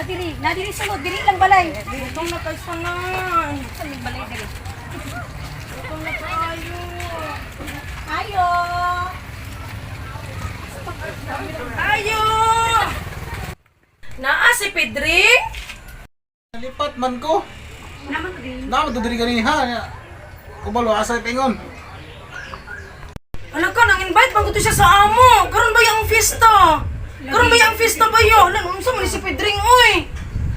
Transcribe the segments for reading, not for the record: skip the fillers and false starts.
diri. Na diri sulod, diri lang balay. Gutom na kay sanan. Sa may balay diri. Gutom na kaayo. Ayo. Ayo! Naa si Pedring? Lipat man ko. Naman to diri. Naman to diri ganiha. Kubalo asa pingon. Ala ka, nang-invite man ko to siya sa amo. Karon ba yung fiesta? Karon ba yung fiesta ba yo? Ala, unsa man ni si Pedring oy?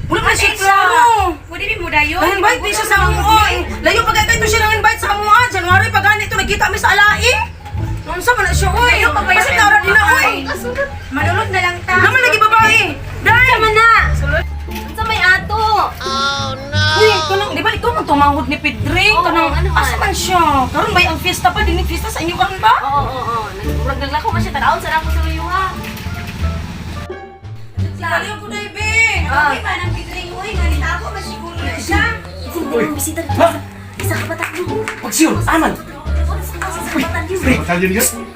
Wala man siya klaro. Pwede mi mo dayon. Nang-invite ni siya sa amo oy. Layo pa kay to siya nang-invite sa amo ah. January pa gani to nagkita mi sa alaing. Unsa man na siya oy? Layo pa ba Kasi tara din na oy. Manulod na lang ta. Naman lagi babae. Dai. man na. Unsa may ato? Uy, kanang, di ba ikaw man tumangod ni Pedring? Oo, Kanang, ano man? asa man siya? Karon ba ang fiesta pa? Dini fiesta sa inyo karon ba? Oo, oo, oo. Murag naglako man siya tan-awon sa ako sa luyo ha. Kaliw ko dai, be. Okay pa nang Pedring uy, nga nitago man siguro na siya. Uy, Ha? Isa ka batak mo. Pagsiyon, aman! Isa ka batak mo.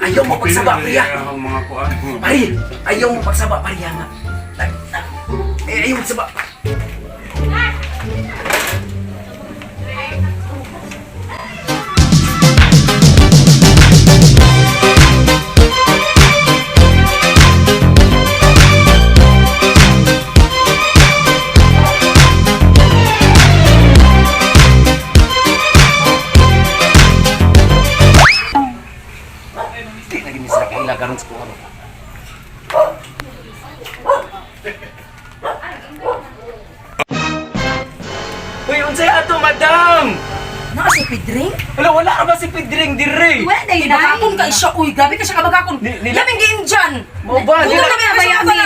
Ayaw mo pagsaba, priya! Ang mga kuan. Pare, ayaw mo pagsaba, pare nga. Eh, ayaw mo pagsaba. Di lagi ni sila kaila karon sa kuha. Uy, unsay ato, madam? Naa si Pedring? Wala, wala ka ba si Pedring dire? Wala day Ibagakon ka siya, uy. Grabe ka siya kabagakon. Nila- Laming giin dyan. Mao ba? Gutom Nila- na may abayami.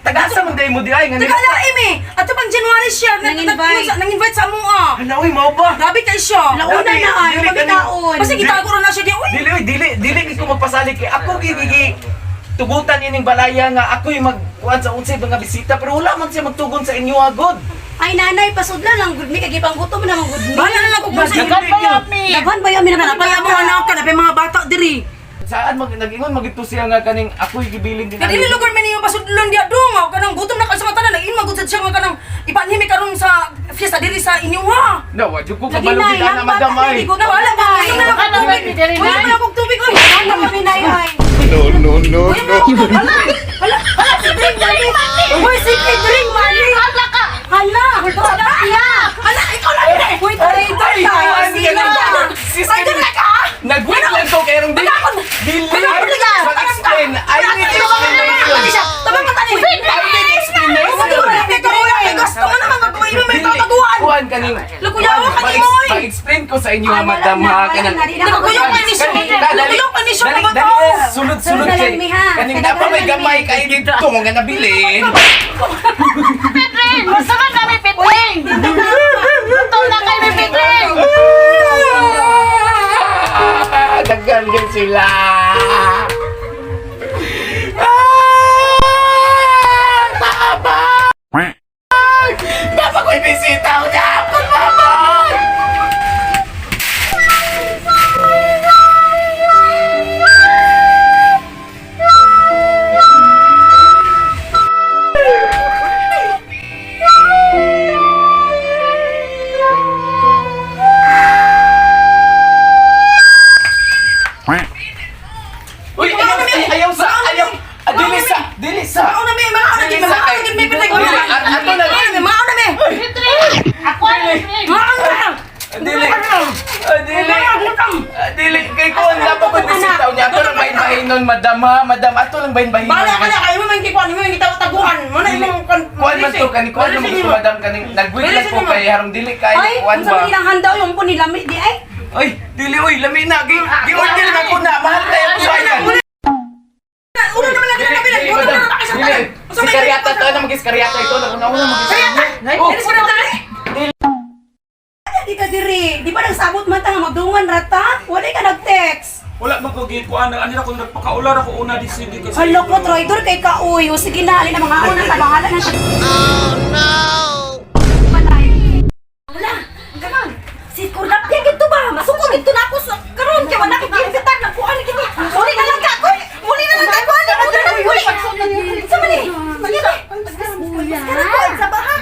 Tagasa man day mo di ay nga Taga alaim eh. Ato pang January siya. Nang-invite. Nang-invite sa amoa. Hala, uy, mao ba? Grabe ka siya. Launa Dili, na ay, dili, pamitaon. Basta gitago ra na siya di, uy. Dili, uy, dili, dili gid ko magpasali kay ako gigi tugutan ining balaya nga ako'y magkuan sa unsay mga bisita pero wala man siya magtugon sa inyo agod. Ay nanay, pasudla lang gud mi kay gipanggutom na man gud mi. Bahala na lang kung sa inyo. Daghan ba yung Napaya naman mo anak ka, napay mga bata diri. Saan mag nag-ingon magito siya nga kaning ako'y gibilin din. Kaya dili lugar man ninyo pasudlon diya dong. Aw, kanang gutom na kayo sa mga tanan. Nag-in magud sad siya nga kanang ipanhimi karon sa fiesta diri sa inyo ha. No, wa jud ko Lagi kabalo na, gid ana ilang madam bata na, ay. di ko Na wala ba? Gutom na lang kog tubig. Wala pa lang kog tubig oy. Ano kami na ay. No, no, no, no. Hala, hala, si Drink mali. Uy, si Pedring mali. Hala ka. Hala, hala siya. Hala, ikaw lang dire. Uy, traitor Ay, ka. ay, Sila. Sis, Traitor na ka. Nag-wait lang ko kay rong dili. Dili. Mag-explain. I need explanation. Tabang ka tani. I need explanation. Gusto mo naman magkuha may tataguan. Kuan kaning. Lukuyawa ka ni Moy. Pag-explain ko sa inyo ha, Ay, wala madam na, ha. wala Kanang na, di na ako Lukuyaw ka ni siya. Lukuyaw ka ni siya Dali, mga dali, tao. sulod, sulod Sulod na kay. lang, miha. Kaning napa may gamay kay dito nga nabilin. Pedring! Gusto man kami, Pedring! Gutom na kami, Pedring! Ah, Daghan din sila. Ah, Tama! Dapat ko'y bisita ko dapat, mama! Uy, ayaw, ayaw sa, ayaw. Ah, dili sa, dili sa. Mao na mi, mao na mi, Dili sa mao na kay. mi, may Dili, ato na. Mao na mi, mao na mi. Pedring! Ako ang Pedring! Mao na. Dili. Ah, Dili. Ah, Dili. Kay kuan dapat ko'y bisita niya. Ato lang bahin-bahinon, madam ha. Madam, ato lang bahin-bahinon. Bala ka na kayo mo man gikuan, mo man gitaguan. Mo na imong kan. Kuan man to kani kuan man to madam kaning nagwait lang ko kay harong dili kay Ay, kuan unsa ba. man ilang handa yung po nilami di ay. Ay, dili oy, lami na gi gi-order na ko na. Mahal tayo ko sayan. Una naman lagi na namin, gutom na na kayo sa tanan. Si Karyata to na magis Karyata ito na una una magis. Karyata. Oh, Dili sa tanan. Di ka diri. Di ba nagsabot man ta nga magdungan rata? Wala ka nag-text. Wala man ko gikuan, ani na ko nagpakaular ako una di sige kasi. Hala ko, traitor kay ka uy. O sige na, alin ang mga una sa bahala na siya. Oh no! Balay. Hala, karon. Si Kurlap yan gito ba? Masukol gito na ako sa karon kay wala kay gimbitan na kuan gito. Muli na lang ka ko. Muli na lang ka ko. Muli na lang ko. man eh. Sige ba? Maskara ko sa ba ha?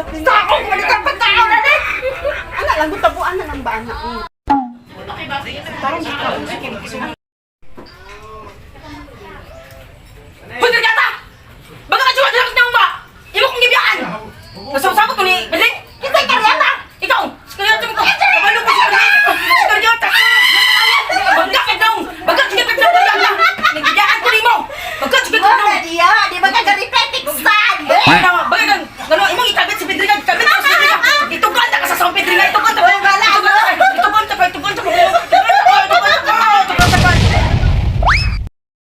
Taong balik ang pagkaon na ni. Ana lang gutabuan na ng bana. Hoy, Kargata! Baga ka juwa dihang ba? Imo kong gibiyaan! Nasabot ko ni Pedring! Kinsay karyata? Ikaw! Si Karyata mo ko! Kabalo ko si Karyata! Si Karyata! Baga ka daw! Baga ka daw, Karyata! Nagibiyaan ko nimo! Baga ka daw! Wala diya, di ba ka reply tiksan? Ano?